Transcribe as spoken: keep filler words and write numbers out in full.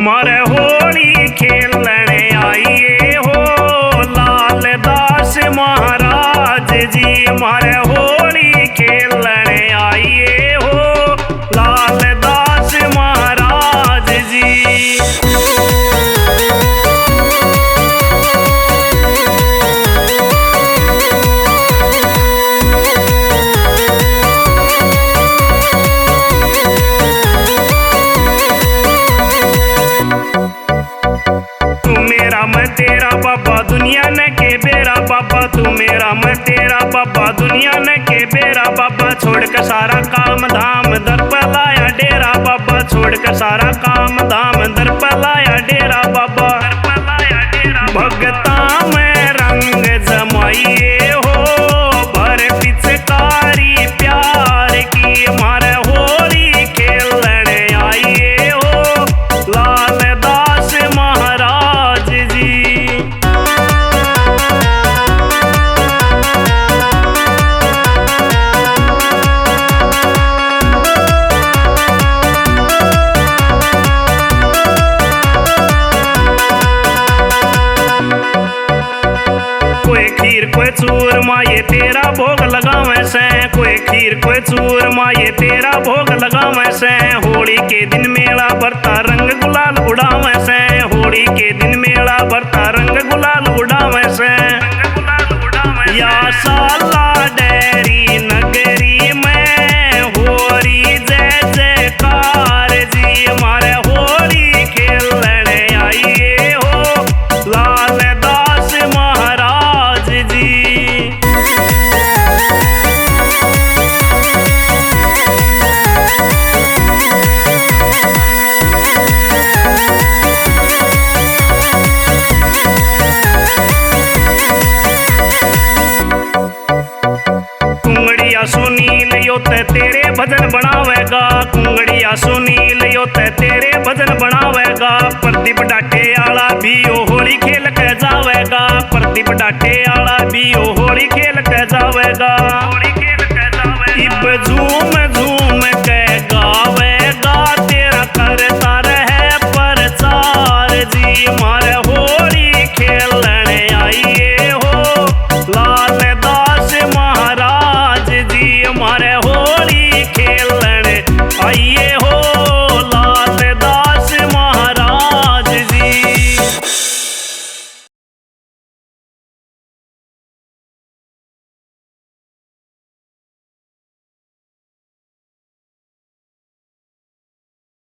मारे होली खेलने आइए हो लाल दास महाराज जी, मारे होली खेलने आइए हो लाल दास महाराज जी। तू मेरा, मैं तेरा बाबा, दुनिया ने के बेरा बाबा। तू मेरा, मैं तेरा बाबा, दुनिया ने के बेरा बाबा। छोड़ के सारा काम धाम, दर पे लाया डेरा बाबा। छोड़ के सारा काम धाम, दर पे लाया डेरा बाबा। भगता में रंग जमाइए हो, भर पिचकारी प्यार की, मारे होली खेलने आइए हो लाल दास महाराज जी। कोई खीर कोई चूरमा ये तेरा भोग लगावे सै, कोई खीर कोई चूरमा ये तेरा भोग लगावे सै। होली के दिन मेला भरता रंग गुलाल उड़ावे सै, होली के दिन मेला भरता रंग गुलाल उड़ावे सै। या साला डेरी नगरी में होरी जय जयकार जी, मारे होली खेलने आइए हो लाल दास महाराज जी। कुंगड़िया सुनील यो ते तेरे भजन बनावेगा, कुंगड़िया सुनील यो ते तेरे भजन बनावेगा। प्रदीप डाटे आला भी यो होली खेल के जावेगा, प्रदीप डाटे आला भी यो